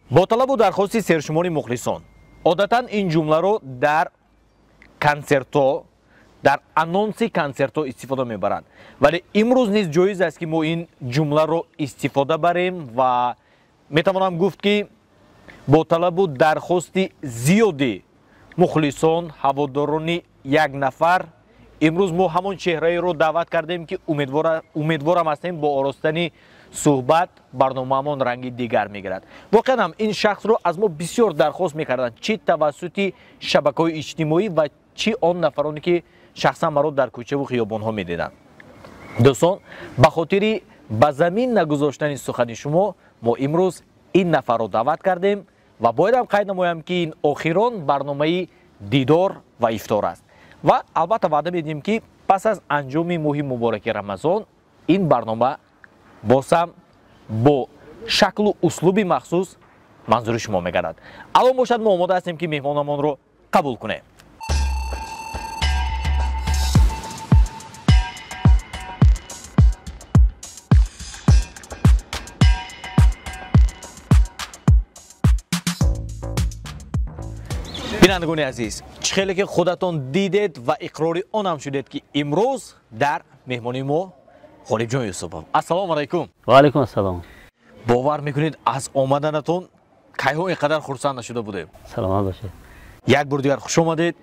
Бо талабу дархости сершумори мухлисон одатан ин ҷумларо дар консертҳо, дар анонси консертҳо истифода мебаранд, вале имрӯз низ ҷоиз аст, ки мо ин ҷумларо истифода барем ва метавонам гуфт, ки бо талабу дархости зиёди мухлисон, ҳаводорони як нафар, имрӯз мо ҳамон чеҳраеро даъват кардем, ки умедворам ҳастем, бо оростани суҳбат барномаамон ранги дигар мегирад. Воқеан ҳам ин шахсро аз мо бисёр дархост мекарданд, чӣ тавассути шабакаҳои иҷтимоӣ ва чӣ он нафароне, ки шахсан маро дар кӯчаву хиёбонҳо медиданд. Дӯстон, ба хотири ба замин нагузоштани сухани шумо мо имрӯз ин нафарро даъват кардем ва боядам қайд намоям, ки ин охирон барномаи дидор ва ифтор аст ва албатта ваъда медиҳем, ки пас аз анҷоми моҳи мубораки Рамазон ин барнома боз ҳам бо шаклу услуби махсус манзури шумо мегардад. Алон бошад, мо омода ҳастем, ки меҳмонамонро қабул кунем. Бинандагони азиз, чӣ хеле ки худатон дидед ва иқрори онам шудед, ки имрӯз дар меҳмонии мо Ғолибҷон Юсупов. Ассалому алайкум. Ва алайкум ассалом. Бовар мекунед, аз омаданатон кайҳо ин қадар хурсанд нашуда будем. Саломат бошед. Як бор дигар хуш омадед.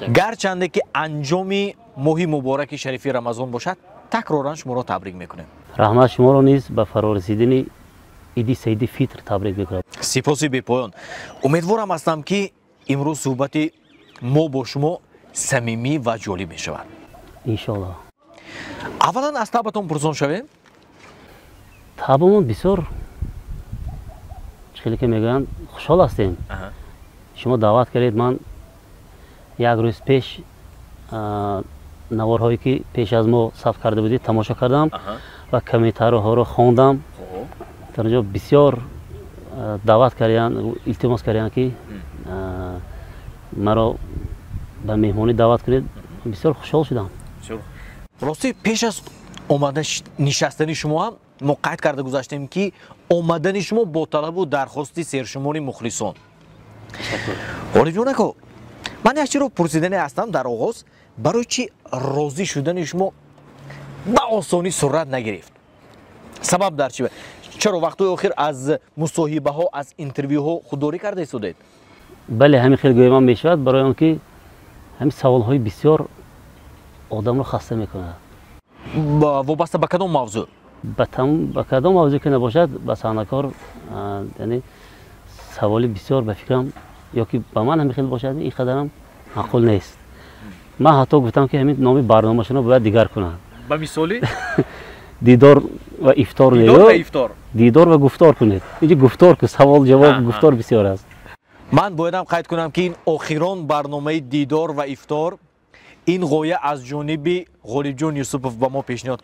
Гарчанде ки анҷоми моҳи мубораки шарифи Рамазон бошад, такроран шуморо табрик мекунем. Раҳмат, шуморо низ ба фарорасидани иди саиди фитр табрик мекунам. Сипоси бепоён. Умедворам ҳастам, ки имрӯз суҳбати мо бо шумо самимӣ ва ҷолиб мешавад. Иншоаллоҳ. Аввалан аз табатон пурсон шавем. Табамон бисёр, чӣ хеле ки мегӯянд, хушҳол ҳастем. Шумо даъват кардед, ман як рӯз пеш наворҳое, ки пеш аз мо сабт карда будед, тамошо кардам ва комментариҳоро хондам. Дар он ҷо бисёр даъват карданд, илтимос карданд, ки маро ба меҳмонӣ даъват кунед. Бисёр хушҳол шудам. Ростӣ, пеш аз омада нишастани шумо ҳам мо қайд карда гузаштем, ки омадани шумо бо талабу дархости сершумори мухлисон. Ғолибҷон ако, ман як чиро пурсидане ҳастам дар оғоз: барои чӣ розӣ шудани шумо ба осонӣ сурат нагирифт? Сабаб дар чӣ? Чаро вақтҳои охир аз мусоҳибаҳо, аз интервюҳо худдорӣ карда истодед? Бале, ҳамин хел гӯямам мешавад, барои он ки ҳамин саволҳои бисёр одамро хаста мекунад. Вобаста ба кадом мавзӯъ? Ба кадом мавзӯъ ки набошад, ба саҳнакор, яъне саволи бисёр, ба фикрам, ё ки ба ман ҳамин хел бошад, ин қадарам маъқул нест. Ман ҳатто гуфтам, ки ҳамин номи барномашонро бояд дигар кунанд. Ба мисоли? Дидор ва ифтор. Дидор ва ифтор. Дидор ва гуфтор кунед. Инҷо гуфтор ку, савол ҷавоб, гуфтор бисёр аст. Ман боядам қайд кунам, ки ин охирон барномаи дидор ва ифтор, ин ғоя аз ҷониби Ғолибҷон Юсупов ба мо пешниҳод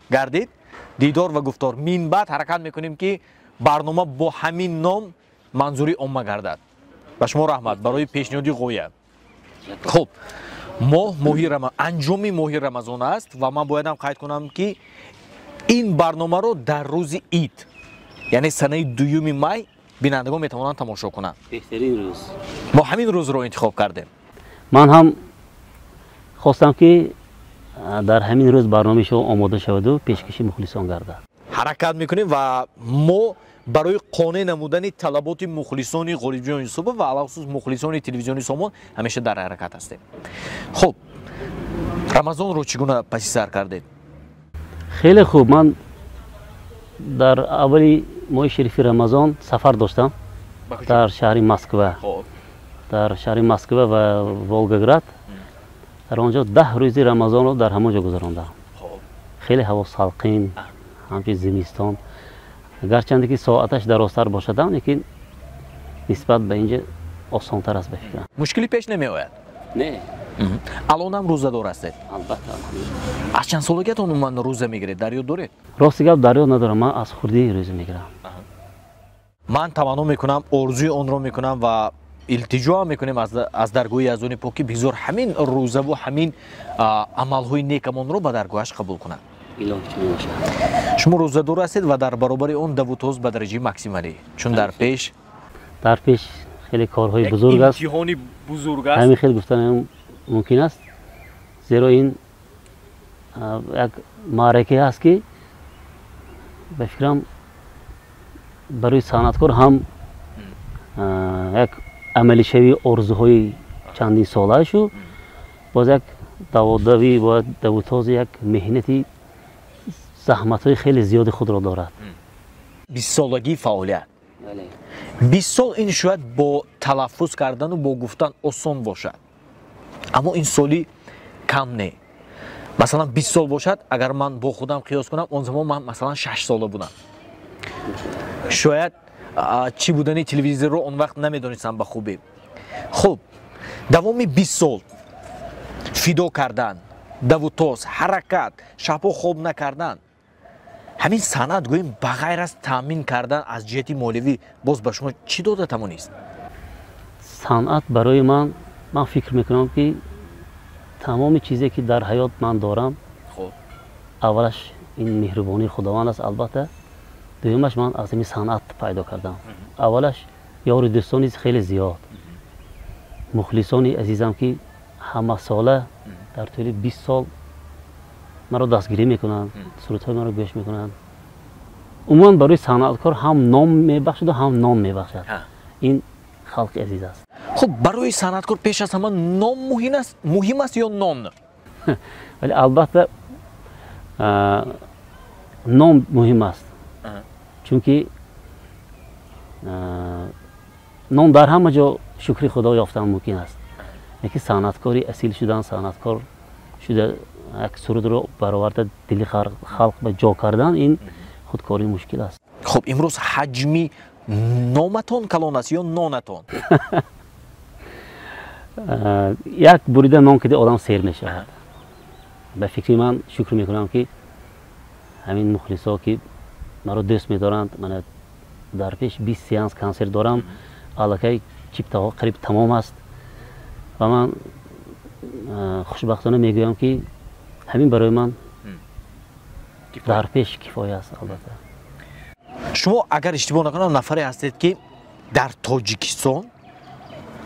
гардид. Дидор ва гуфтор. Минбаъд ҳаракат мекунем, ки барнома бо ҳамин ном манзури омма гардад. Ба шумо раҳмат барои пешниҳоди ғоя. Хуб, моҳ моҳи анҷоми моҳи Рамазон аст ва ман боядам қайд кунам, ки ин барномаро дар рӯзи ид, яъне санаи 2 май, бинандагон метавонанд тамошо кунанд. Беҳтарин рӯз. Мо ҳамин рӯзро интихоб кардем. Ман ҳам хостам, ки дар ҳамин рӯз барномаи шумо омода шаваду пешкаши мухлисон гардад. Ҳаракат мекунем ва мо барои қонеъ намудани талаботи мухлисони Ғолибҷон Юсупов ва алахусус мухлисони телевизиони Сомон ҳамеша дар ҳаракат ҳастем. Хуб, Рамазонро чӣ гуна паси сар кардед? Хеле хуб. Ман дар аввали моҳи шарифи Рамазон сафар доштам дар шаҳри Москва, дар шаҳри Москва ва Волгоград. Дар он ҷо 10 рӯзи Рамазонро дар ҳамон ҷо гузарондам. Хеле ҳаво салқин, ҳамчун зимистон. Гарчанде ки соаташ дарозтар бошадам, лекин нисбат ба инҷа осонтар аст, ба фикрам. Мушкилӣ пеш намеояд? Не. Алонам рӯзадор ҳастед? Албатта. Аз чанд солагиатон умуман рӯза мегиред, дар ёд доред? Рости гап, дар ёд надорам. Ман аз хурдӣ рӯза мегирам. Ман таманно мекунам, орзуи онро мекунам ва илтиҷоам мекунем аз даргоҳи Яздони Пок, ки бигзор ҳамин рӯзаву ҳамин амалҳои некамонро ба даргоҳаш қабул кунад. Илоҳи чунин бошад. Шумо рӯзадор ҳастед ва дар баробари он давутоз ба дараҷаи максималӣ, чун дар пеш Дар пеш хеле корҳои бузург аст, имтиҳони бузург аст. Ҳамин хел гуфтан мумкин аст, зеро ин як маъракае аст, ки ба фикрам барои санъаткор ҳам як амалишавии орзуҳои чандин солаашу боз як даводавӣ, бояд давутози як меҳнати заҳматҳои хеле зиёди худро дорад. 20-солагии фаъолият, 20 сол ин шояд бо талаффуз кардану бо гуфтан осон бошад, аммо ин соли кам не. Масалан, 20 сол бошад, агар ман бо худам қиёс кунам, он замон ман, масалан, 6 сола будам. Шояд чӣ будани телевизорро он вақт намедонистам ба хубӣ. Хуб, давоми 20 сол фидо кардан, давутоз, ҳаракат, шабҳо хоб накардан, ҳамин санъат, гӯем, ба ғайр аз таъмин кардан аз ҷиҳати молиявӣ, боз ба шумо чӣ дода тавонист? Санъат барои ман, ман фикр мекунам, ки тамоми чизе, ки дар ҳаёт ман дорам, аввалаш ин меҳрубонии Худованд аст, албатта, дуюмаш ман аз ҳамин санъат пайдо кардам. Аввалаш ёру дӯстони хеле зиёд, мухлисони азизам, ки ҳамасола дар тӯли 20 сол маро дастгирӣ мекунанд, сурудҳои маро гӯш мекунанд. Умуман, барои санъаткор ҳам ном мебахшаду ҳам нон мебахшад, ин халқи азиз аст. Хуб, барои санъаткор пеш аз ҳама ном муҳим аст ё нон? Вале албатта ном муҳим аст, чунки нон дар ҳама ҷо, шукри Худо, ёфтан мумкин аст, лекин санъаткори асил шудан, санъаткор шуда, як сурудро бароварда, дили халқ ба ҷо кардан, ин худ кори мушкил аст. Хуб, имрӯз ҳаҷми номатон калон аст ё нонатон? Як бурида нон кида, одам сер мешавад. Ба фикри ман, шукр мекунам, ки ҳамин мухлисо, ки маро дӯст медоранд, мана дар пеш 20 сеанс консерт дорам, аллакай чиптаҳо қариб тамом аст ва ман хушбахтона мегӯям, ки ҳамин барои ман дар пеш кифоя аст, албатта. Шумо, агар иштибоҳ накунам, нафаре ҳастед, ки дар Тоҷикистон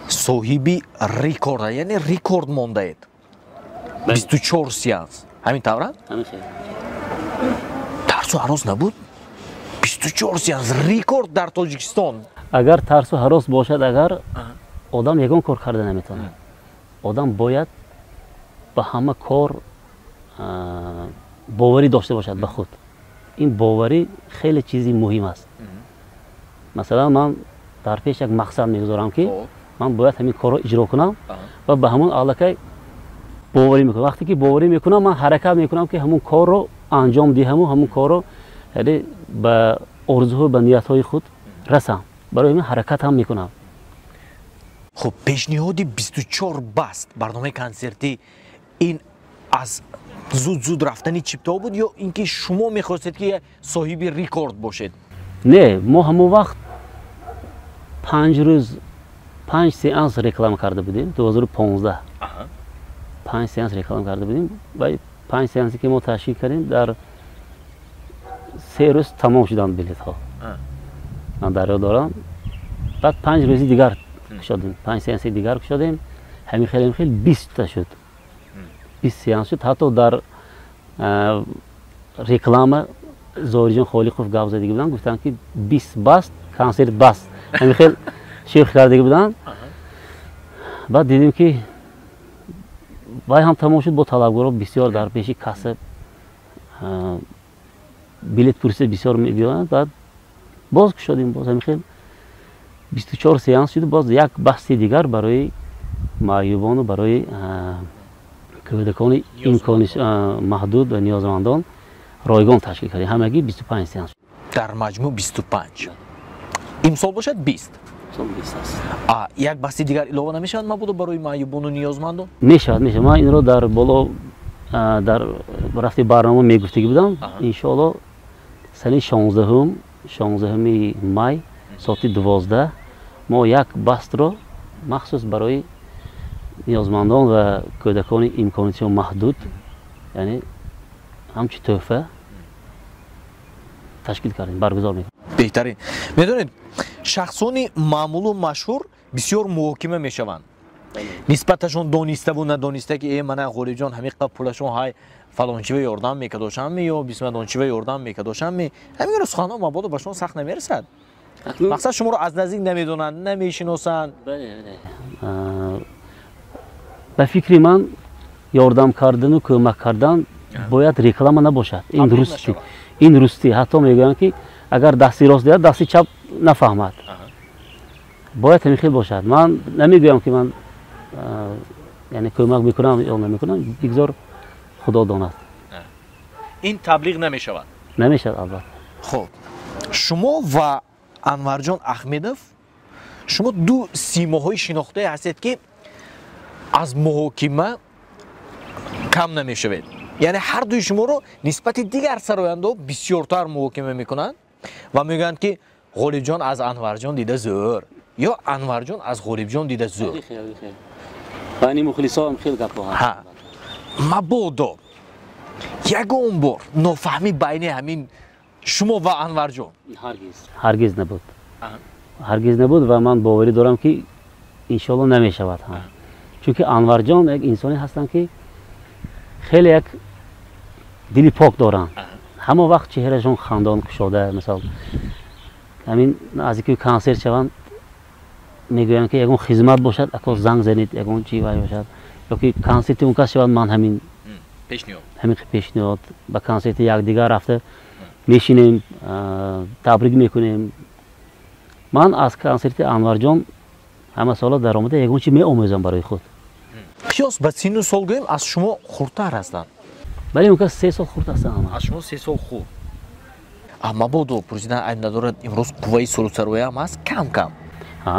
соҳиби рекорд, яъне рекорд мондаед, 24 сеанс, ҳамин тавра? Тарсу ҳарос набуд, 24 сеанс, рекорд дар Тоҷикистон? Агар тарсу ҳарос бошад, агар одам ягон кор карда наметавонад. Одам бояд ба ҳама кор боварӣ дошта бошад ба худ. Ин боварӣ хеле чизи муҳим аст. Масалан, ман дар пеш як мақсад мегузорам, ки ман бояд ҳамин корро иҷро кунам, ва ба ҳамон аллакай боварӣ мекунам. Вақте ки боварӣ мекунам, ман ҳаракат мекунам, ки ҳамон корро анҷом диҳаму ҳамон корро, яъне ба орзуҳо, ба ниятҳои худ расам. Барои ҳамин ҳаракат ҳам мекунам. Хуб, пешниҳоди 24 баст барномаи консертӣ, ин аз зуд зуд рафтани чиптаҳо буд ё ин ки шумо мехостед, ки соҳиби рекорд бошед? Не, мо ҳамон вақт 5 рӯз панҷ сеанс реклама карда будем. 2015 панҷ сеанс реклама карда будем ва панҷ сеансе, ки мо ташкил кардем, дар 3 рӯз тамом шуданд билетҳо, ман дар ёд дорам. Баъд 5 рӯзи дигар кушодем, панҷ сеанси дигар кушодем. Ҳамин хел, ҳамин хел 20-та шуд, 20 сеанс шуд. Ҳатто дар реклама Зоҳирҷон Холиқов гап задагӣ буданд, гуфтанд, ки 20 баст, консерт баст, ҳамин хел шӯхӣ кардагӣ буданд. Баъд дидем, ки вай ҳам тамом шуд, бо талабгаро бисёр дар пеши касса билет пурсида бисёр мебиёянд. Баъд боз кушодем, боз ҳамин хел 24 сеанс шуд. Боз як басти дигар барои маъюбону барои кӯдакони имкони маҳдуд ва ниёзмандон ройгон ташкил кардем. Ҳамагӣ 25 сеанс. Дар маҷмӯъ 25. Имсол бошад 20. Як басти дигар илова намешавад мабодо барои маъюбону ниёзмандон? Мешавад, мешавад. Ман инро дар боло, дар рафти барнома мегуфтагӣ будам. Иншоалло, санаи 16-ум, 16-уми май, соати 12 мо як бастро махсус барои ниёзмандон ва кӯдакони имкониятҳо маҳдуд, яъне ҳамчун тӯҳфа ташкил кардем, баргузор мекунем. Беҳтарин. Медонед, Шахсони маъмулу машҳур бисёр муҳокима мешаванд, нисбаташон дониставу надониста, ки э, мана Ғолибҷон ҳамин қадр пулашон ҳай, фалончива ёрдам мекардошамми ё бисмадончива ёрдам мекардошамми. Ҳамин суханҳо мабодо ба шумо сахт намерасад? Мақсад, шуморо аз наздик намедонанд, намешиносанд. Ба фикри ман, ёрдам кардану кӯмак кардан бояд реклама набошад. Ин дурустӣ, ин рустӣ. Ҳатто мегӯянд, ки агар дасти рост диҳад, дасти чап нафаҳмад. Бояд ҳамин хел бошад. Ман намегӯям, ки ман, яъне, кӯмак мекунам ё намекунам, бигзор Худо донад. Ин таблиғ намешавад. Намешавад, албатта. Хуб, шумо ва Анварҷон Аҳмедов, шумо ду симоҳои шинохтае ҳастед, ки аз муҳокима кам намешавед. Яъне ҳар дуи шуморо нисбати дигар сарояндаҳо бисёртар муҳокима мекунанд ва мегӯянд, ки Ғолибҷон аз Анварҷон дида зӯр ё Анварҷон аз Ғолибҷон дида зӯр. Байни мухлисоам хел гапҳо. Мабодо ягон бор нофаҳмӣ байни ҳамин шумо ва Анварҷон? Ҳаргиз, ҳаргиз набуд, ҳаргиз набуд ва ман боварӣ дорам, ки иншоалло намешавад ҳам, чунки Анварҷон як инсоне ҳастанд, ки хеле як дили пок доранд, ҳама вақт чеҳрашон хандон, кушода. Мисол, ҳамин наздики консерт шаванд, мегӯянд, ки ягон хизмат бошад, ако, занг занед, ягон чи вай бошад ёки консерти он кас шавад, ман ҳамин ҳамин пешниҳод, ба консерти якдигар рафта мешинем, табрик мекунем. Ман аз консерти Анварҷон ҳама сола даромада ягон чи меомӯзам барои худ. Қиёс ба сину сол гӯем, аз шумо хурдтар ҳастанд. Бале, он кас 3 сол хурд ҳастанд. Аз шумо 3 сол хурд. Мабодо пурсидан айб надорад, имрӯз қувваи сурудсарояам ҳаст кам кам?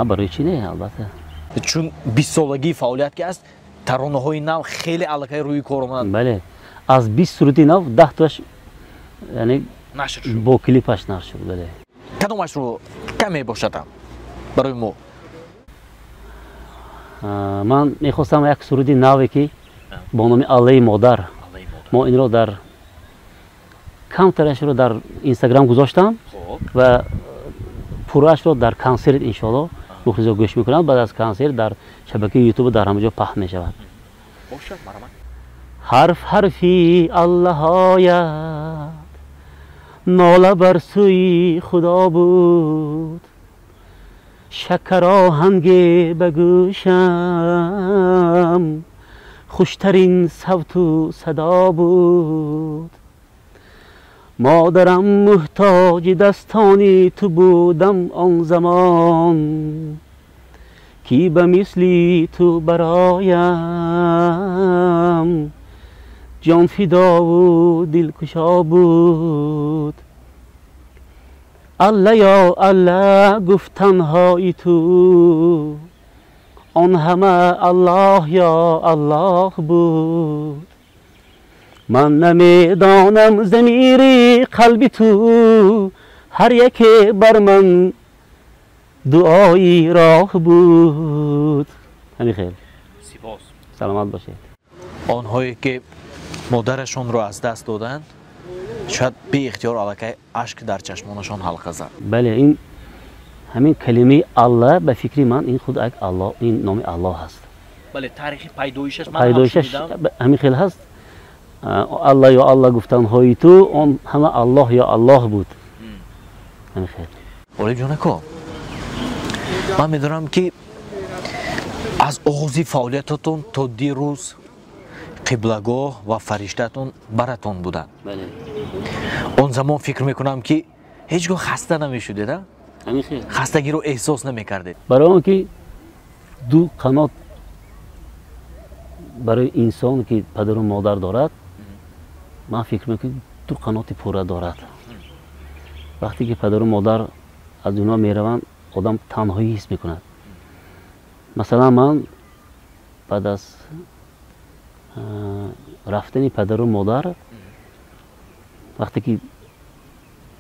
Барои чи не, албатта. Чун 20-солагии фаъолият ки аст, таронаҳои нав хеле аллакай рӯи кор омаданд. Бале, аз 20 суруди нав 10 тоаш, яъне нашр шуд. Бо клипаш нашр шуд, бале. Кадомашро каме бошадам барои мо? Ман мехостам як суруди наве, ки бо номи «Аллаи модар». Мо инро дар камтарашро дар Инстаграм гузоштам ва пурраашро дар консерт, иншоалло, мухлисо гӯш мекунанд. Баъд аз консерт дар шабакаи Ютуб, дар ҳама ҷо паҳн мешавад. Ҳарф ҳарфи аллаҳоят нола бар сӯи Худо буд, шакароҳанге ба гӯшам хуштарин савту садо буд. Модарам, муҳтоҷи дастони ту будам он замон, ки ба мисли ту бароям ҷонфидову дилкушо буд. Алла ё Алла гуфтанҳои ту он ҳама Аллоҳ ё Аллоҳ буд. Ман намедонам замири қалби ту ҳар яке бар ман дуои роҳ буд. Ҳамин хел. Сипос. Саломат бошед. Онҳое ки модарашонро аз даст доданд, шояд беихтиёр аллакай ашк дар чашмонашон ҳалқа зад. Бале, ин ҳамин калимаи Алла, ба фикри ман, ин худ як Аллоҳ, ин номи Аллоҳ ҳаст. Бале, таърихи пайдоишаш. Пайдоишаш ҳамин хел ҳаст. Алла ё Алла гуфтанҳои ту он ҳама Аллоҳ ё Аллоҳ буд. Ҳамин хел. Ғолиб ҷонако, ман медонам, ки аз оғози фаъолиятатон то дирӯз қиблагоҳ ва фариштаатон баратон буданд. Он замон фикр мекунам, ки ҳеҷ гоҳ хаста намешудед, хастагиро эҳсос намекардед. Барои он ки ду қанот барои инсон, ки падару модар дорад, ман фикр мекунам, ду қаноти пурра дорад. Вақте ки падару модар аз дунё мераванд, одам танҳоӣ ҳис мекунад. Масалан, ман баъд аз рафтани падару модар, вақте ки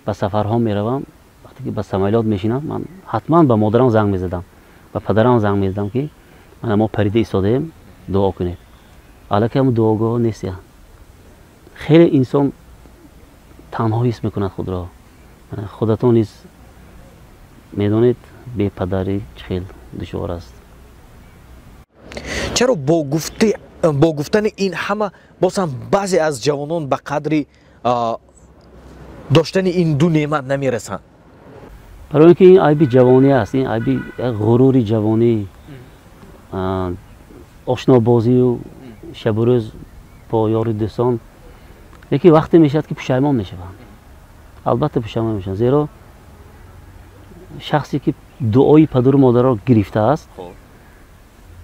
ба сафарҳо меравам, вақте ки ба самолёт мешинам, ман ҳатман ба модарам занг мезадам, ба падарам занг мезадам, ки мана мо парида истодаем, дуо кунед. Аллакай ҳам дуогоҳ нестиянд. Хеле инсон танҳо ҳис мекунад худро. Худатон низ медонед. Бепадарӣ чӣ хел душвор аст. Чаро бо гуфтани ин ҳама боз ҳам баъзе аз ҷавонон ба қадри доштани ин ду неъмат намерасанд? Барои ин ки ин айби ҷавонӣ аст, ин айби як ғурури ҷавонӣ, ошнобозию шабу рӯз бо ёру дӯстон. Лекин вақте мешавад, ки пушаймон мешаванд, албатта пушаймон мешаванд, зеро шахсе ки дуои падару модарро гирифтааст,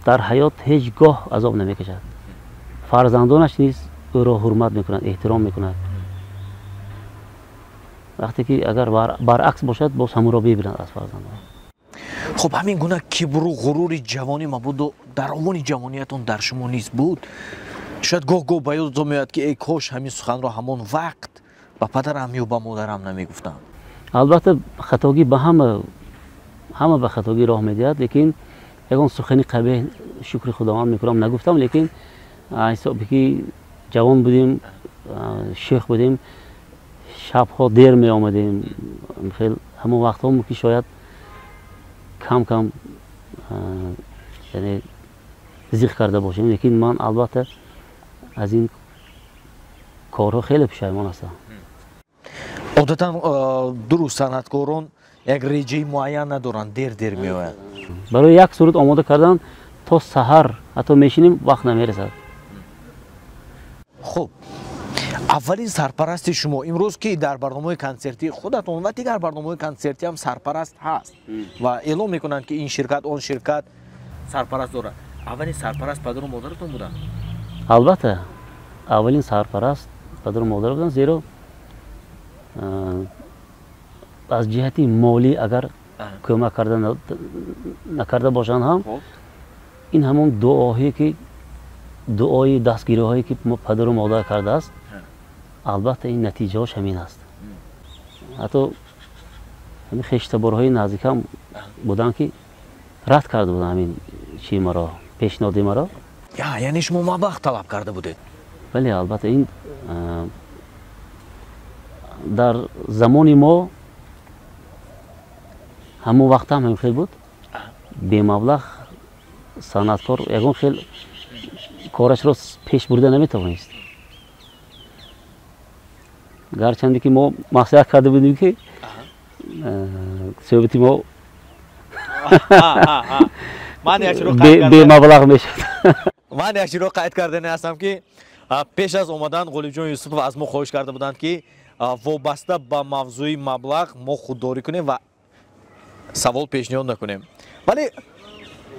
дар ҳаёт ҳеҷ гоҳ азоб намекашад. Фарзандонаш низ ӯро ҳурмат мекунанд, эҳтиром мекунад. Вақте ки агар баръакс бошад, боз ҳамонро мебинад аз фарзандон. Хуб, ҳамин гуна кибру ғурури ҷавонӣ мабодо дар овони ҷавониятон дар шумо низ буд? Шояд гоҳ-гоҳ ба ёдатон меояд, ки эй кош ҳамин суханро ҳамон вақт ба падарам ё ба модарам намегуфтам. Албатта, хатогӣ ба ҳама ба хатогӣ роҳ медиҳад, лекин ягон сухани қабеҳ, шукри Худованд мекунам, нагуфтам. Лекин ҳисоби ки ҷавон будем, шӯх будем, шабҳо дер меомадем, хел ҳамон вақтҳо ки шояд кам кам, яъне зиқ карда бошем, лекин ман албатта аз ин корҳо хеле пушаймон ҳастам. Одатан дуруст, санъаткорон як реҷаи муайян надоранд, дер дер меоянд. Барои як суруд омода кардан то саҳар ҳатто мешинем, вақт намерасад. Хуб, аввалин сарпарасти шумо имрӯз, ки дар барномаҳои консертии худатон ва дигар барномаҳои консертӣ ҳам сарпараст ҳаст ва эълон мекунанд, ки ин ширкат, он ширкат сарпараст дорад, аввалин сарпараст падару модаратон буданд? Албатта, аввалин сарпараст падару модар буданд, зеро аз ҷиҳати молӣ агар кӯмак карда накарда бошанд ҳам, ин ҳамон дуоҳое ки, дуои дастгириҳое ки падару модар кардааст, албатта ин натиҷаҳош ҳамин аст. Ҳатто ҳамин хештаборҳои наздикам буданд, ки рад карда буданд ҳамин чи маро, пешниҳоди маро. Яъне шумо маблағ талаб карда будед? Бале, албатта. Ин дар замони мо ҳамон вақт ҳам ҳамин хел буд, бемаблағ санъаткор ягон хел корашро пеш бурда наметавонист. Гарчанде ки мо маслиҳат карда будем, ки суҳбати мо бемаблағ мешавад. Ман як чиро қайд кардани ҳастам, ки пеш аз омадан Ғолибҷон Юсупов аз мо хоҳиш карда буданд, ки вобаста ба мавзӯи маблағ мо худдорӣ кунем ва савол пешниҳод накунем, вале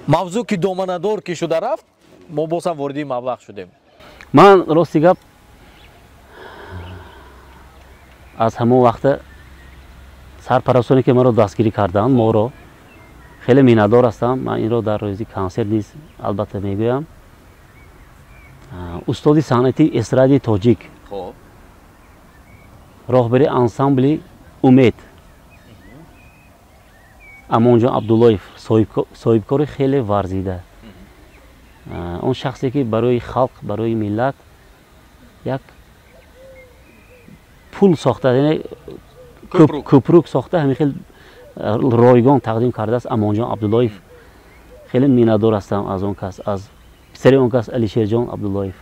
мавзӯъ ки доманадор ки шуда рафт, мо боз ҳам вориди маблағ шудем. Ман рости гап, аз ҳамон вақта сарпарастоне ки маро дастгирӣ карданд, моро хеле миннатдор ҳастам. Ман инро дар рӯзи консерт низ албатта мегӯям. Устоди санъати эстрадии тоҷик, роҳбари ансамбли «Умед» Амонҷон Абдуллоев, соҳибкори хеле варзида, он шахсе ки барои халқ, барои миллат як пул сохта, яъне кӯпрук сохта, ҳамин хел ройгон тақдим кардааст. Амонҷон Абдуллоев, хеле миннатдор ҳастам аз он кас, аз писари он кас Алишерҷон Абдуллоев.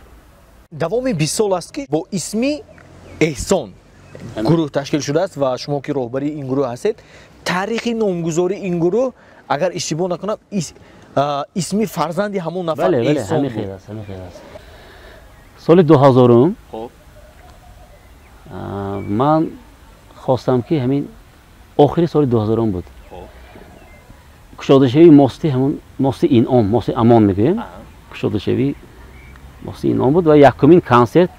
Давоми 20 сол аст, ки бо исми «Эҳсон» гурӯҳ ташкил шудааст ва шумо ки роҳбари ин гурӯҳ ҳастед. Таърихи номгузории ин гурӯҳ, агар иштибоҳ накунам, исми фарзанди ҳамон нафар Эҳсон буд. Соли 2000-ум ман хостам, ки ҳамин охири соли 2000-ум буд, кушодашавии мости, ҳамон мости Инъом, мости Амон мегӯем, кушодашавии мости Инъом буд ва якумин консерт,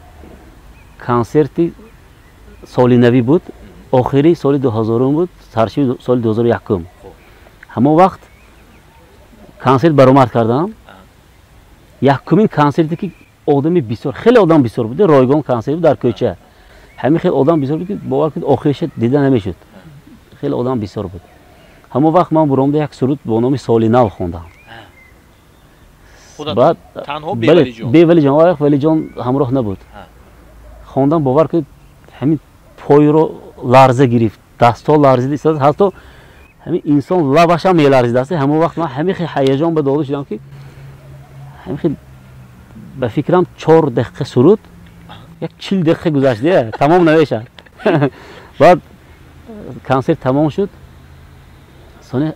консерти соли навӣ буд. Охири соли 2000-ум буд, саршави соли 2001-ум. Ҳамон вақт консерт баромад кардам, якумин консерте ки одами бисёр, хеле одам бисёр буд, ройгон консерт буд дар кӯча. Ҳамин хел одам бисёр буд, ки бовар кунед, охириша дида намешуд, хеле одам бисёр буд. Ҳамон вақт ман буромда як суруд бо номи «Соли нав» хондам. Бе Валиҷон, Валиҷон ҳамроҳ набуд. Хондам, бовар кунед, ҳамин пойро ларза гирифт, дастҳо ларзида истода, ҳатто Ҳамин инсон лабашам меларзидааст. Ҳамон вақт ман ҳамин хел ҳаяҷон ба дода шудам, ки ҳамин хел ба фикрам 4 дақиқа суруд як 40 дақиқа гузашт, тамом намешад. Баъд консерт тамом шуд. Сони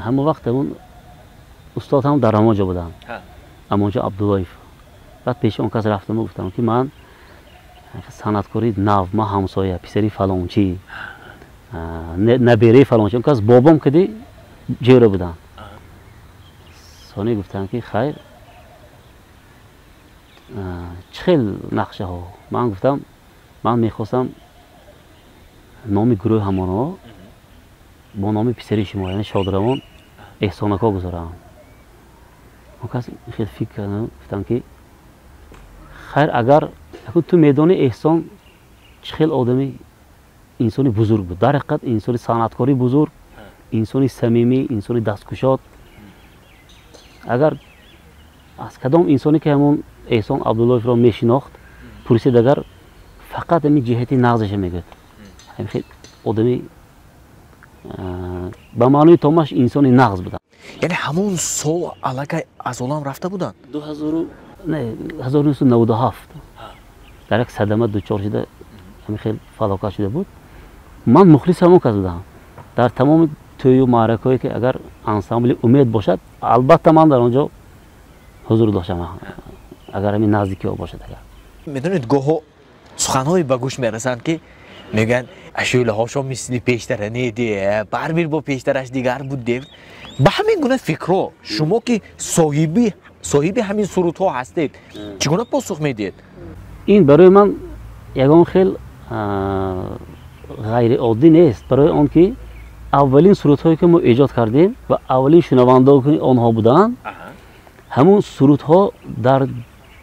ҳамон вақт ҳамон устод ҳам дар ҳамон ҷо буданд, Амонҷон Абдуллоев. Баъд пеши он кас рафтаму гуфтам, ки ман санъаткори нав, ман ҳамсоя, писари фалончӣ, набераи фалончӣ. Он кас бобом кади ҷӯра буданд. Сони гуфтанд, ки хайр, чӣ хел нақшаҳо? Ман гуфтам, ман мехостам номи гурӯҳ ҳамонҳо бо номи писари шумо, яъне шодравон Эҳсонако гузорам. Он кас хел фикр кардам, гуфтам, ки хайр, агар ту медонӣ, Эҳсон чӣ хел одами, инсони бузург буд, дар ҳақиқат инсони санъаткори бузург, инсони самимӣ, инсони дасткушод. Агар аз кадом инсоне, ки ҳамон Эҳсон Абдуллоевро мешинохт, пурсид, агар фақат ҳамин ҷиҳати нағзаша мегӯяд. Ҳамин хел одами, ба маънои томаш инсони нағз буданд. Яъне ҳамон сол аллакай аз олам рафта буданд? 1997 дар як садама дучор шуда, ҳамин хел фалокат шуда буд. Ман мухлиси ҳамон кас будам. Дар тамоми тӯю маъракаҳое, ки агар ансамбли Умед бошад, албатта ман дар он ҷо ҳузур доштам, агар ҳамин наздикиҳо бошад. Агар Медонед, гоҳо суханҳое ба гӯш мерасанд, ки мегӯянд, ашӯлаҳошо мисли пештара не де, барбир бо пештараш дигар буд де. Ба ҳамин гуна фикрҳо шумо, ки соҳиби ҳамин сурудҳо ҳастед, чӣ гуна посух медиҳед? Ин барои ман ягон хел ғайриоддӣ нест, барои он ки аввалин сурудҳое, ки мо эҷод кардем ва аввалин шунавандаони онҳо буданд, ҳамун сурудҳо дар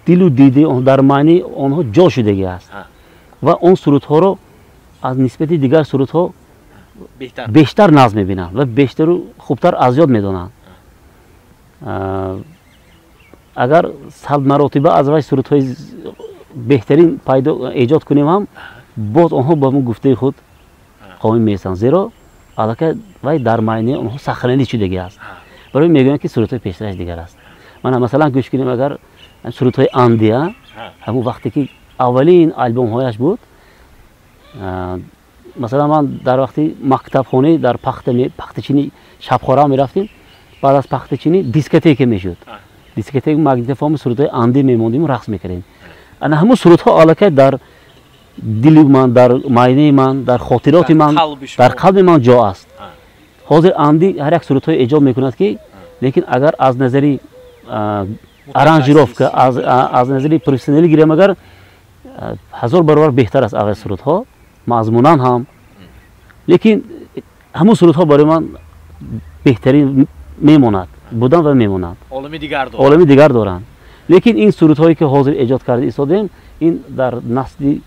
дилу дидаи, дар маънии онҳо ҷо шудагӣ аст ва он сурудҳоро аз нисбати дигар сурудҳо бештар нағз мебинанд ва бештару хубтар аз ёд медонанд. Агар 100 маротиба аз вай сурудҳои беҳтарин пайдо эҷод кунем ҳам, боз онҳо ба ҳамун гуфтаи худ қоим меистанд, зеро аллакай вай дар маънии онҳо сахранӣ шудагӣ аст. Барои мегӯянд, ки сурудҳои пештараш дигар аст. Мана, масалан, гӯш кунем, агар сурудҳои Андия, ҳамун вақте ки аввалин албомҳояш буд, масалан, ман дар вақти мактабхонӣ дар пахтачини шабхора мерафтем. Баъд аз пахтачинӣ дискотека мешуд. Дискотека, магнитофони сурудҳои Анди мемондиму рақс мекардем. Ана ҳамун сурудҳо аллакай дар дили ман, дар майнаи ман, дар хотироти ман, дар қалби ман ҷо аст. Ҳозир Анди ҳар як сурудҳое эҷод мекунад, ки лекин агар аз назари аранжировка, аз назари профессионалӣ гирем, агар 1000 баробар беҳтар аст аввал сурудҳо мазмунан ҳам, лекин ҳамун сурудҳо барои ман беҳтарин мемонад, будан ва мемонад. Олами дигар доранд. Олами дигар доранд. Лекин ин сурудҳое, ки ҳозир эҷод карда истодем, ин дар насли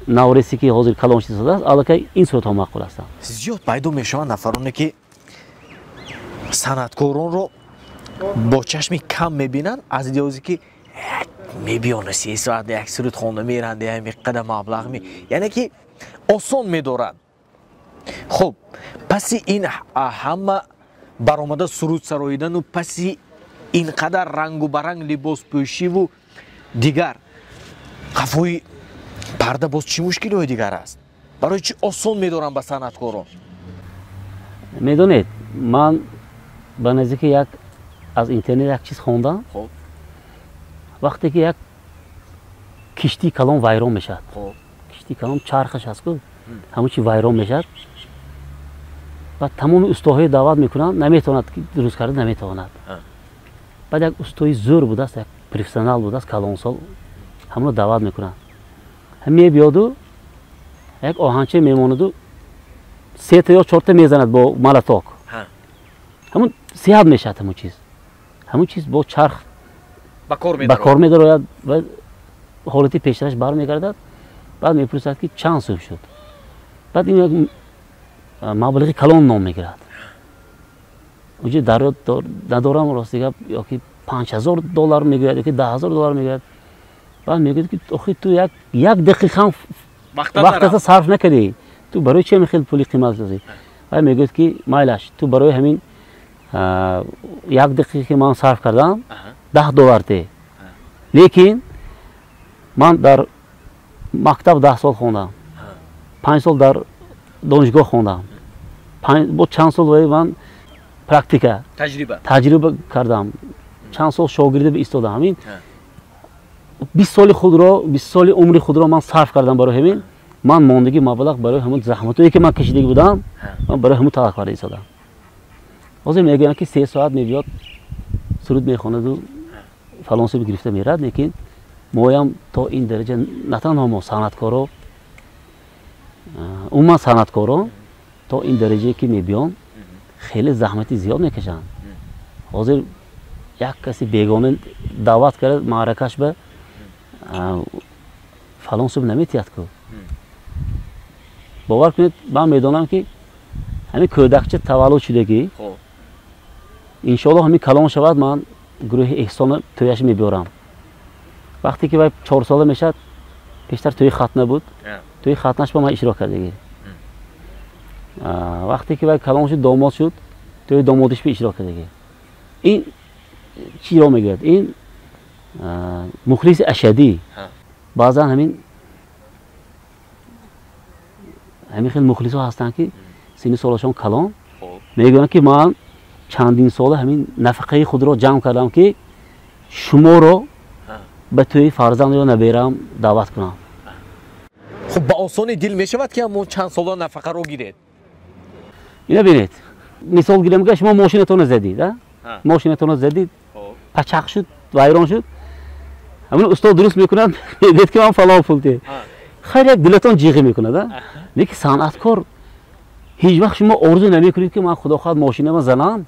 навресе, ки ҳозир калон шуда истодааст, аллакай ин сурудҳо маъқул ҳастанд. Зиёд пайдо мешаванд нафароне, ки санъаткоронро бо чашми кам мебинанд, аз лиҳозе ки мебиёна 3 соат як суруд хонда меранд, ҳамин қадар маблағ ми, яъне ки осон медоранд. Хуб, паси ин ҳама баромада суруд сароидану паси ин қадар рангу баранг либоспӯшиву дигар, қафои парда боз чӣ мушкилиҳои дигар аст? Барои чӣ осон медоранд ба санъаткорон? Медонед, ман ба наздики як аз интернет як чиз хондам. Вақте ки як киштии калон вайрон мешавад, киштии калон чархаш аст ку, ҳамон чи вайрон мешавад, баъд тамоми устоҳое даъват мекунанд, наметавонад, дуруст карда наметавонад. Баъд як устои зӯр будааст, як профессионал будааст, калонсол, ҳамонро даъват мекунанд. Мебиёду як оҳанча мемонаду сета ё чорта мезанад бо молоток, ҳамон сиҳат мешавад. Ҳамон чиз бо чарх ба кор медарояд ва ҳолати пештараш бармегардад. Баъд мепурсад, ки чанд сум шуд? Баъд ин як маблағи калон ном мегирад. Уҷо дар ёд надорам, рости гап, ёки 5000 доллар мегӯяд, ёки 10 000 доллар мегӯяд. Баъд мегӯяд, ки охи, ту як дақиқаам вақтата сарф накардӣ, ту барои чи хел пули қимат додӣ? Вай мегӯяд, ки майлаш, ту барои ҳамин як дақиқа ки ман сарф кардам $10 те. Лекин ман дар мактаб 10 сол хондам, 5 сол дар донишгоҳ хондам, бо чанд сол вай ман практика таҷриба кардам, чанд сол шогирдӣ истодам. Ҳамин 20 соли худро, 20 соли умри худро ман сарф кардам барои ҳамин. Ман мондагӣ маблағ барои ҳамон заҳматое ки ман кашидагӣ будам, ман барои ҳамон талаб карда истодам. Ҳозир мегӯянд, ки 3 соат мебиёд, суруд мехонаду фалон суруд гирифта мерад, лекин моям то ин дараҷа на танҳо мо санъаткоро, умуман санъаткоро то ин дараҷае ки мебиён хеле заҳмати зиёд мекашанд. Ҳозир як каси бегона даъват кард маъракаш ба фалон суб наметиҳад ку. Бовар кунед, ман медонам, ки ҳамин кӯдакча таваллуд шудагӣ, иншоаллоҳ ҳамин калон шавад, ман гурӯҳи эҳсона тӯяш мебиёрам. Вақте ки вай 4 сола мешавад, пештар тӯи хатна буд, тӯи хатнаш ба ман иштирок кардагӣ. Вақте ки вай калон шуд, домод шуд, тӯи домодиш ба иштирок кардагӣ. Ин чиро мегӯяд? Ин мухлиси ашадӣ. Баъзан ҳамин хел мухлисҳо ҳастанд, ки синни солашон калон, мегӯянд, ки ман чандин сола ҳамин нафақаи худро ҷамъ кардам, ки шуморо ба тӯи фарзанд ё набераам даъват кунам. Хуб, ба осони дил мешавад, ки ҳамон чанд сола нафақаро гиред? Ина бинед, мисол гирем, ки шумо мошинатонро задид, мошинатонро задид, пачақ шуд, вайрон шуд, ҳамин устод дуруст мекунад, мегӯяд, ки ман фалон пул те. Хайр, як дилатон ҷиғӣ мекунад. Лекин санъаткор ҳеҷ вақт шумо орзу намекунед, ки ман худо хоҳад мошинама занам,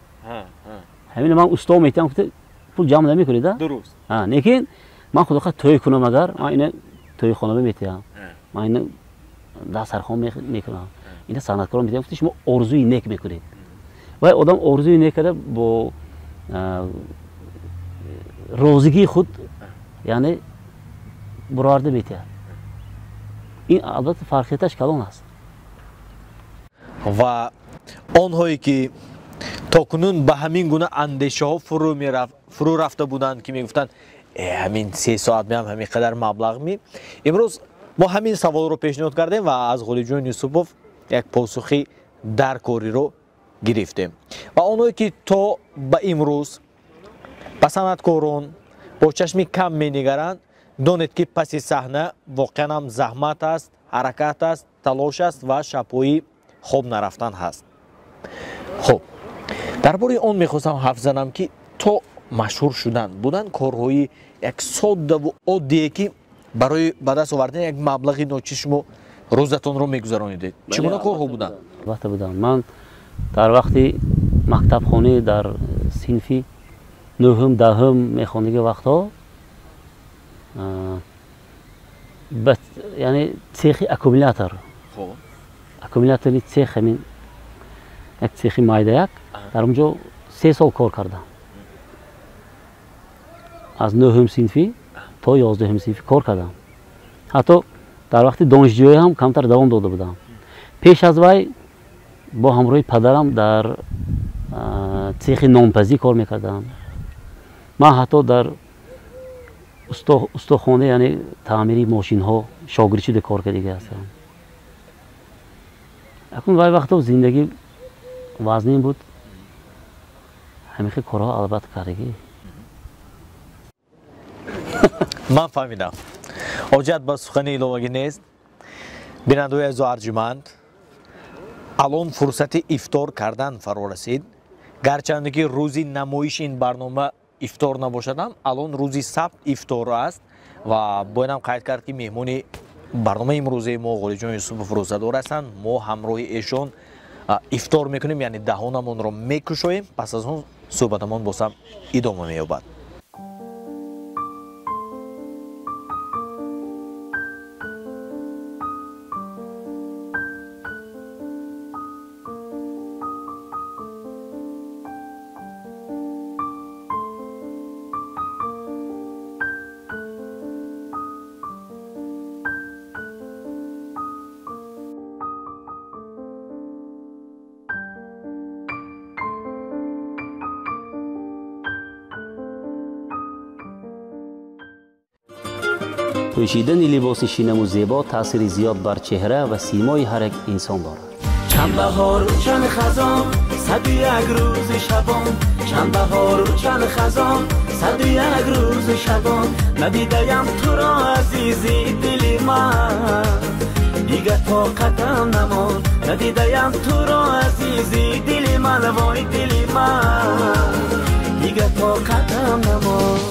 ҳамин ман усто метиҳам, пул ҷамъ намекунед. Дуруст. Лекин ман худо хоҳад тӯй кунам, агар ман ина тӯйхонама метиҳам, ман ина дастархон мекунам, ина санъаткорон метиҳам, шумо орзуи нек мекунед. Вай одам орзуи нек карда бо розигии худ, яъне буроварда метиҳад. Ин албатта фарқияташ калон аст. Ва онҳое ки то кунун ба ҳамин гуна андешаҳо фурӯ рафта буданд, ки мегуфтанд ҳамин 3 соат меам ҳамин қадар маблағ ми, имрӯз мо ҳамин саволро пешниҳод кардем ва аз Ғолибҷон Юсупов як посухи даркориро гирифтем. Ва онҳое ки то ба имрӯз ба санъаткорон бо чашми кам менигаранд, донед, ки паси саҳна воқеан ҳам заҳмат аст, ҳаракат аст, талош аст ва шабҳои хоб нарафтан ҳаст. Хуб, дар бораи он мехостам ҳарф занам, ки то машҳур шудан буданд корҳои як соддаву оддие, ки барои ба даст овардани як маблағи ночиз шумо рӯзатонро мегузаронидед. Чӣ гуна корҳо буданд? Албатта буданд. Ман дар вақти мактабхонӣ дар синфи 9-ум, 10-ум мехондагӣ вақтҳо, яъне цехи аккумулятор, аккумулятори цех, ҳамин як цехи майдаяк, дар он ҷо 3 сол кор кардам. Аз 9-ум синфӣ то 11-ум синфӣ кор кардам. Ҳатто дар вақти донишҷӯӣ ҳам камтар давом дода будам. Пеш аз вай бо ҳамроҳи падарам дар цехи нонпазӣ кор мекардам. Ман ҳатто дар устохона, яъне таъмири мошинҳо шогирд шуда кор кардагӣ ҳастам. Акнун вай вақто зиндагӣ вазнин буд, ҳамин хел корҳо албатта кардагӣ. Ман фаҳмидам, ҳоҷат ба сухани иловагӣ нест. Бинандаои азизу арҷуманд, алон фурсати ифтор кардан фаро расид. Гарчанде ки рӯзи намоиши ин барнома ифтор набошадам, алон рӯзи сабт ифтор аст ва боядам қайд кард, ки меҳмони барномаи имрӯзаи мо Ғолибҷон Юсупов рӯзадор ҳастанд. Мо ҳамроҳи эшон ифтор мекунем, яъне даҳонамонро мекушоем, пас аз он суҳбатамон боз ҳам идома меёбад. Пӯшидани либоси шинаму зебо таъсири зиёд бар чеҳра ва симои ҳар як инсон дорад. Чанд баҳору чанд хазон, 101 рӯзи шабон. Чанд баҳору чанд хазон, 101 рӯзи шабон. Надидаям туро, азизи дили ман, дига тоқатам намонд. Надидаям туро, азизи дили ман, вой дили ман, дига тоқатам намонд.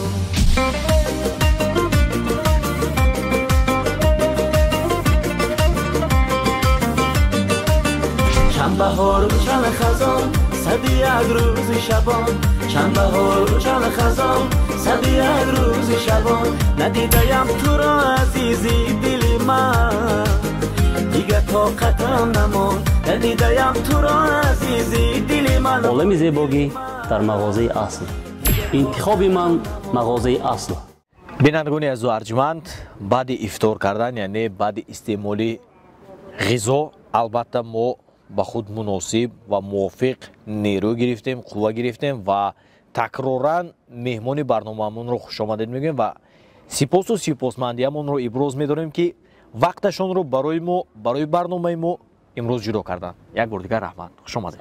Чанд баҳору чанд хазон, 101 рӯзи шабон. Чанд баҳору чанд хазон, 101 рӯзи шабон. Надидаям туро, азизи дили ман, дига тоқатам намонд. Надидаям туро, азизи дили ман. Олами зебогӣ дар мағозаи асл. Интихоби ман мағозаи асл. Бинандагони азизу арҷманд, баъди ифтор кардан, яъне баъди истеъмоли ғизо, албатта мо ба худ муносиб ва мувофиқ нерӯ гирифтем, қувва гирифтем ва такроран меҳмони барномаамонро хушомадед мегӯем ва сипосу сипосмандиамонро иброз медорем, ки вақташонро барои мо, барои барномаи мо имрӯз ҷудо карданд. Як бор дигар раҳмат, хушомадед.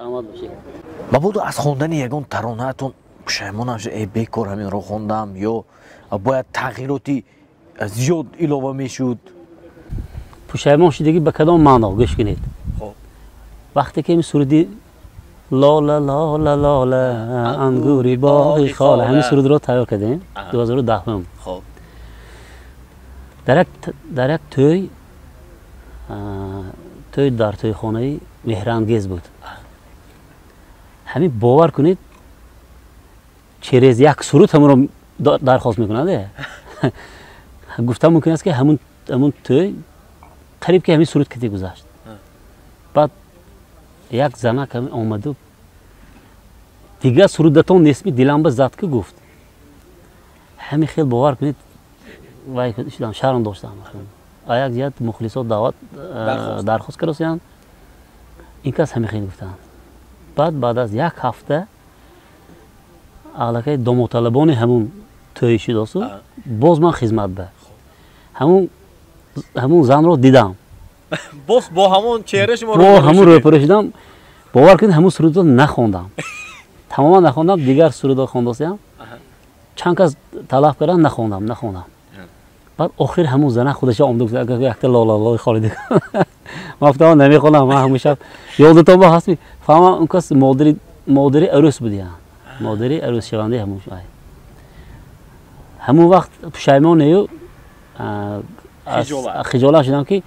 Мабодо аз хондани ягон таронаатон пушаймонам шуд, э бекор ҳаминро хондам, ё бояд тағйироти зиёд илова мешуд? Пушаймон шудагӣ ба кадом маъно? Гӯш кунед. Вақте ки суруди лола лола лола ангури боғи хола, ҳамин сурудро тайёр кардем 2010. Дар як тӯй, тӯй дар тӯйхонаи меҳрангез буд. Ҳамин бовар кунед, через як суруд ҳамонро дархост мекунад. Гуфтан мумкин аст, ки ҳамун тӯй қариб ки ҳамин суруд кати гузашт. Баъд як занак омаду дигар сурудатон нестми, диламба зад, ки гуфт. Ҳамин хел бовар кунед, вай шудам, шарм доштам. А як ҷиҳат мухлисо даъват дархост кардосиянд, ин кас ҳамин хел гуфтанд. Баъд аз як ҳафта аллакай домоталабони ҳамун тӯй шудосу, боз ман хизмат ба ҳамун занро дидам. Боз бо ҳамон чеҳра шумо бо ҳамон рӯпӯрӯ шудам. Бовар кунед, ҳамон сурудро нахондам, тамоман нахондам. Дигар сурудро хондосиям, чанд кас талаб карданд, нахондам. Баъд охир ҳамон зана худаша омда гуфт, якта лолалои холида. Ман гуфтам, намехонам, ман ҳамон шаб ёдатон ба ҳастми. Фаҳмам, он кас модари арӯс будиянд, модари арӯсшавандаи ҳамон. Ҳамон вақт пушаймонею хиҷолат шудам, ки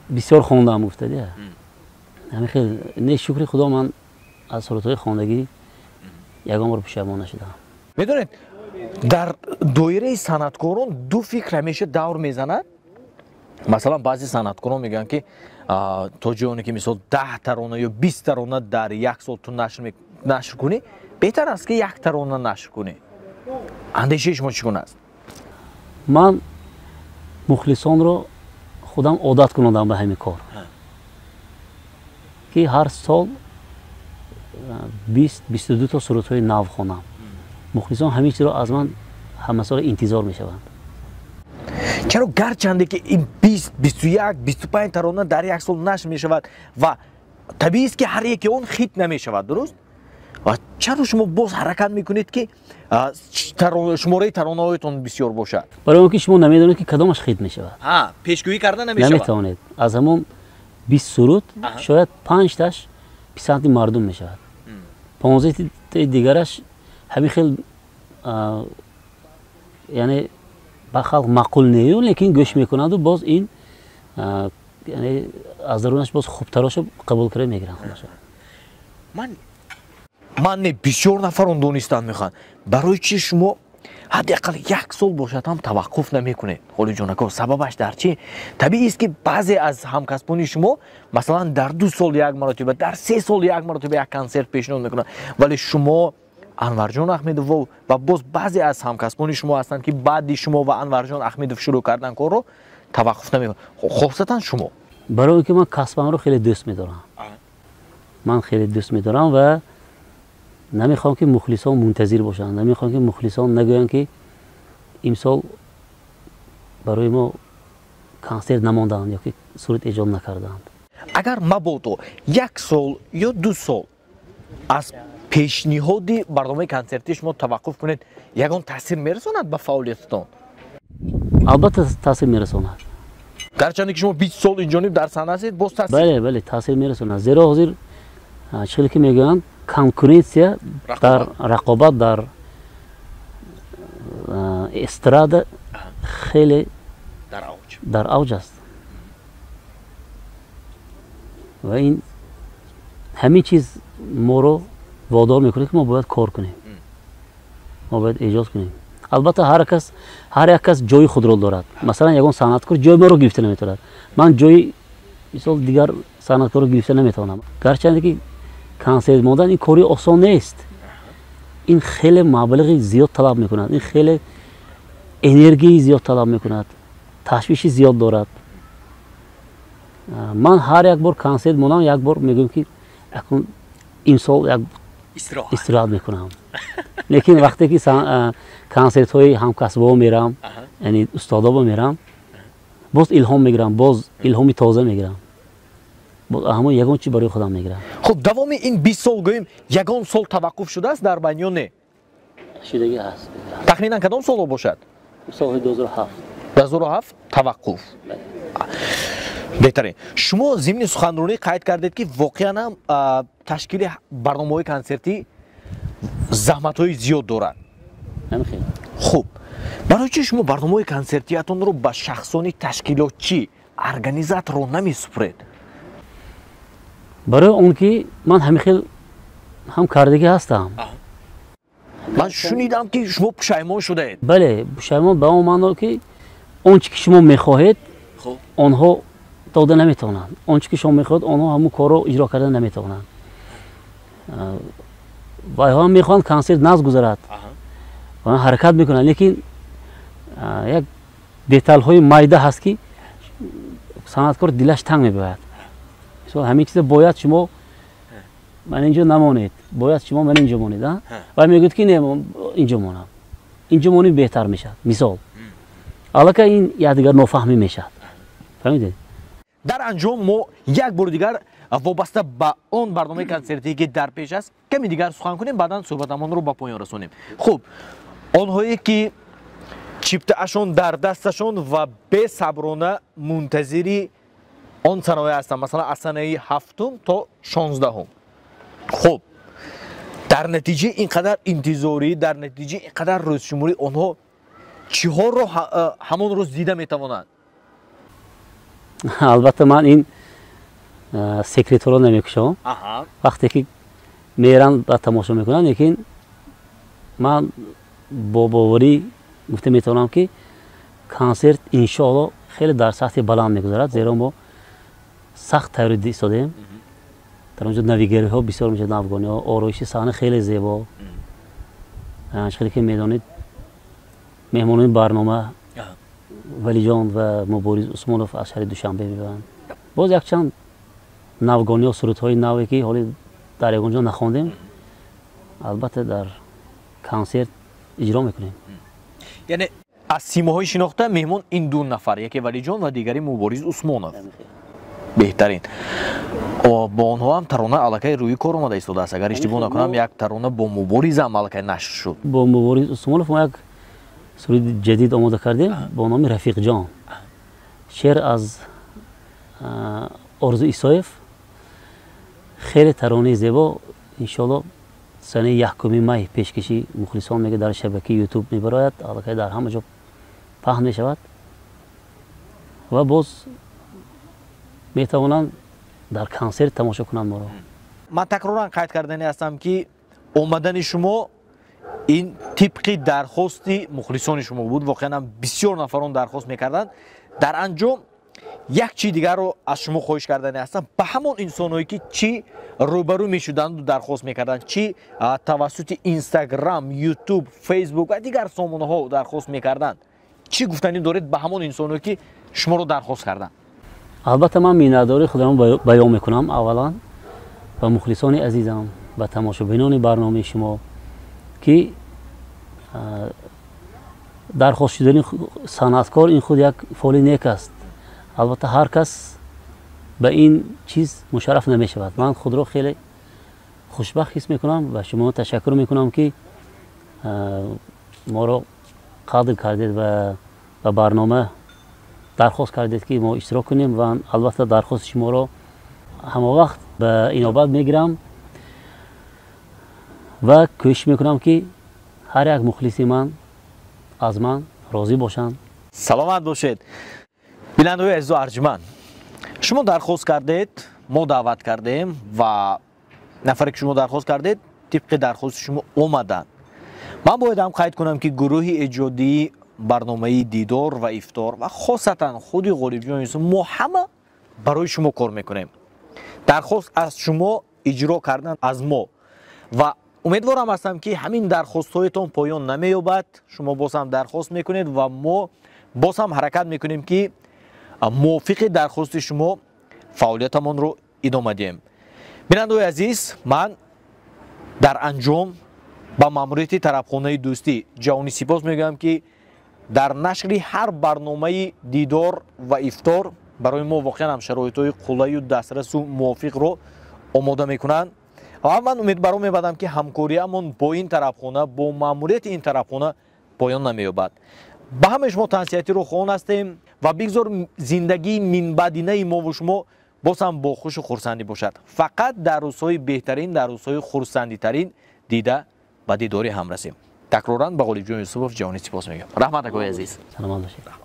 бисёр хондам, гуфтадия. Ҳамин хел не, шукри Худо, ман аз сурудҳои хондагӣ ягон бор пушаймон нашудам. Медонед, дар доираи санъаткорон ду фикр ҳамеша давр мезанад. Масалан, баъзе санъаткорон мегӯянд, ки то ҷоне ки мисол 10 тарона ё 20 тарона дар як сол ту нашр кунӣ, беҳтар аст, ки як тарона нашр кунӣ. Андешаи шумо чӣ гуна аст? Ман мухлисонро худам одат кунодам ба ҳамин кор, ки ҳар сол 20-22 то сурудҳои нав хонам. Мухлисон ҳамин чизро аз ман ҳамасола интизор мешаванд. Чаро гарчанде ки ин 20, 21, 25 тарона дар як сол нашр мешавад ва табиист, ки ҳар яке он хит намешавад, дуруст? Ва чаро шумо боз ҳаракат мекунед, ки шумораи таронаҳоятон бисёр бошад? Барои он ки шумо намедонед, ки кадомаш хит мешавад. Пешгӯӣ карда намешавад. Наметавонед. Аз ҳамон 20 суруд шояд 5таш писанди мардум мешавад, 15таи дигараш ҳамин хел, яъне ба халқ маъқул нею, лекин гӯш мекунанду боз ин, яъне аз дарунаш боз хубтарошо қабул карда мегиранд худашо. Ман не, бисёр нафарон донистан мехоҳанд, барои чи шумо ҳадди ақал як сол бошад ҳам таваққуф намекунед, Ғолибҷон ако? Сабабаш дар чи? Табиист, ки баъзе аз ҳамкасбони шумо, масалан, дар 2 сол як маротиба, дар 3 сол як маротиба як консерт пешниҳод мекунанд, вале шумо, Анварҷон Аҳмедов ва боз баъзе аз ҳамкасбони шумо ҳастанд, ки баъди шумо ва Анварҷон Аҳмедов шурӯъ кардан корро, таваққуф намекунанд, хосатан шумо. Барои он ки ман касбамро хеле дӯст медорам, ман хеле дӯст медорам ва намехоҳам, ки мухлисон мунтазир бошанд, намехоҳам, ки мухлисон нагӯянд, ки имсол Барои мо консерт намонданд ё ки суруд эҷод накарданд. Агар мабодо як сол ё 2 сол аз пешниҳоди барномаи консертии шумо таваққуф кунед, ягон таъсир мерасонад ба фаъолиятатон? Албатта таъсир мерасонад. Гарчанде ки шумо 20 сол инҷониб дар саҳна ҳастед, боз таъсир? Бале, бале, таъсир мерасонад. Зеро ҳозир чӣ ки мегӯянд, конкуренсия дар рақобат дар эстрада хеле дар авҷ аст ва ин ҳамин чиз моро водор мекунад, ки мо бояд кор кунем, мо бояд эҷод кунем. Албатта ҳар як кас ҷои худро дорад. Масалан, ягон санъаткор ҷои маро гирифта наметавонад, ман ҷои мисол дигар санъаткорро гирифта наметавонам. Гарчанде ки консерт мондан ин кори осон нест, ин хеле маблағи зиёд талаб мекунад, ин хеле энергияи зиёд талаб мекунад, ташвиши зиёд дорад. Ман ҳар як бор консерт монам, як бор мегӯям, ки акнун имсол як истироҳат мекунам. Лекин вақте ки консертҳои ҳамкасбҳо мерам, яъне устодобо мерам, боз илҳом мегирам, боз илҳоми тоза мегирам, боз ҳамон ягон чи барои худам мегирам. Хуб, давоми ин 20 сол гӯем, ягон сол таваққуф шудааст дар байн ё не? Шудагӣ ҳаст. Тахминан кадом солҳо бошад? Соли 2007. 2007 таваққуф. Беҳтарин. Шумо зимни суханронӣ қайд кардед, ки воқеан ҳам ташкили барномаҳои консертӣ заҳматҳои зиёд дорад. Хуб, барои чӣ шумо барномаҳои консертиятонро ба шахсони ташкилотчӣ, организаторро намесупуред? Барои он ки ман ҳамин хел ҳам кардагӣ ҳастам. Ман шунидам, ки шумо пушаймон шудаед. Бале, пушаймон ба он маъно, ки он чӣ ки шумо мехоҳед, онҳо дода наметавонанд. Он чӣ ки шумо мехоҳед, онҳо ҳамун корро иҷро карда наметавонанд. Вайҳо мехоҳанд консерт нағз гузарад, ҳаракат мекунанд, лекин як деталҳои майда ҳаст, ки санъаткор дилаш танг мебояд. Мисол, ҳамин чиза бояд шумо ман инҷо намонед, бояд шумо ман инҷо монед. Вай мегӯяд, ки не, инҷо монам, инҷо монӣ беҳтар мешавад. Мисол, аллакай ин якдигар нофаҳмӣ мешавад. Фаҳмидед? Дар анҷом мо як бори дигар вобаста ба он барномаи консертие, ки дар пеш аст, каме дигар сухан кунем, баъдан суҳбатамонро ба поён расонем. Хуб, онҳое ки чиптаашон дар дасташон ва бесаброна мунтазири он санаҳое ҳастанд, масалан, аз санаи 7 то 16. Хуб, дар натиҷаи ин қадар интизорӣ, дар натиҷаи ин қадар рӯзшуморӣ онҳо чиҳоро ҳамон рӯз дида метавонанд? Албатта, ман ин секретҳоро намекушам. Вақте ки меранд ба тамошо мекунанд, лекин ман бо боварӣ гуфта метавонам, ки консерт иншоалло хеле дар сатҳи баланд мегузарад, зеро мо сахт тайёрӣ истодаем. Дар онҷо навигариҳо бисёр мешавад, навгониҳо, ороиши саҳна хеле зебо. Хеле ки медонед, меҳмонони барнома Валиҷон ва Мубориз Усмонов аз шаҳри Душанбе мебаранд. Боз якчанд навгониҳо, сурудҳои наве, ки ҳоли дар ягон ҷо нахондем, албатта дар консерт иҷро мекунем. Яъне аз симоҳои шинохта меҳмон ин ду нафар, яке Валиҷон ва дигари Мубориз Усмонов. Беҳтарин. Бо онҳо ҳам тарона аллакай рӯи кор омада истодааст. Агар иштибоҳ накунам, як тарона бо Мубориз ҳам аллакай нашр шуд. Бо Мубориз Усмонов мо як суруди ҷадид омода кардем бо номи Рафиқҷон. Шеър аз Орзу Исоев. Хеле таронаи зебо, иншоалло санаи 1 май пешкаши мухлисон мега, дар шабакаи Ютуб мебарояд, аллакай дар ҳама ҷо паҳн мешавад ва боз метавонанд дар консерт тамошо кунанд моро. Ман такроран қайд кардани ҳастам, ки омадани шумо ин тибқи дархости мухлисони шумо буд. Воқеан ҳам бисёр нафарон дархост мекарданд. Дар анҷом як чиз дигарро аз шумо хоҳиш кардани ҳастам: ба ҳамон инсонҳое, ки чӣ рӯбарӯ мешуданду дархост мекарданд, чӣ тавассути Инстаграм, Ютуб, Фейсбук ва дигар сомонаҳо дархост мекарданд, чӣ гуфтанӣ доред ба ҳамон инсонҳое, ки шуморо дархост карданд? Албатта, ман миннатдории худам баён мекунам аввалан ба мухлисони азизам, ба тамошобинони барномаи шумо, ки Дархост шудани санъаткор ин худ як фоли нек аст. Албатта, ҳар кас ба ин чиз мушарраф намешавад. Ман худро хеле хушбахт ҳис мекунам ва шумо ташаккур мекунам, ки моро қадр кардед ва ба барнома дархост кардед, ки мо иштирок кунем, ва албатта дархости шуморо ҳама вақт ба инобат мегирам ва кӯшиш мекунам, ки ҳар як мухлиси ман аз ман розӣ бошанд. Саломат бошед. Бинандаҳои азизу арҷманд, шумо дархост кардед, мо даъват кардем ва нафаре, ки шумо дархост кардед, тибқи дархости шумо омаданд. Ман бояд ҳам қайд кунам, ки гурӯҳи эҷодии барномаи «Дидор ва ифтор» ва хосатан худи Ғолибҷон Юсуф, мо ҳама барои шумо кор мекунем. Дархост аз шумо, иҷро кардан аз мо, ва умедворам ҳастам, ки ҳамин дархостҳоятон поён намеёбад. Шумо боз ҳам дархост мекунед ва мо боз ҳам ҳаракат мекунем, ки мувофиқи дархости шумо фаъолиятамонро идома диҳем. Бинандаҳои азиз, ман дар анҷом ба маъмурияти тарабхонаи «Дӯстӣ» ҷаҳонӣ сипос мегӯям, ки дар нашри ҳар барномаи «Дидор ва ифтор» барои мо воқеан ҳам шароитҳои қулаю дастрасу мувофиқро омода мекунанд. Ва ман умедбаро мебандам, ки ҳамкориамон бо ин тарабхона, бо маъмурияти ин тарабхона поён намеёбад. Ба ҳамаи шумо тансиҳатиро хоҳон ҳастем ва бигзор зиндагии минбаъдинаи мову шумо боз ҳам бо хушу хурсандӣ бошад. Фақат дар рӯзҳои беҳтарин, дар рӯзҳои хурсандитарин дида ба дидори ҳам расем. Такроран ба Ғолибҷон Юсупов ҷаҳонӣ сипос мегӯям. Раҳмат, акои азиз. Саломат бошед.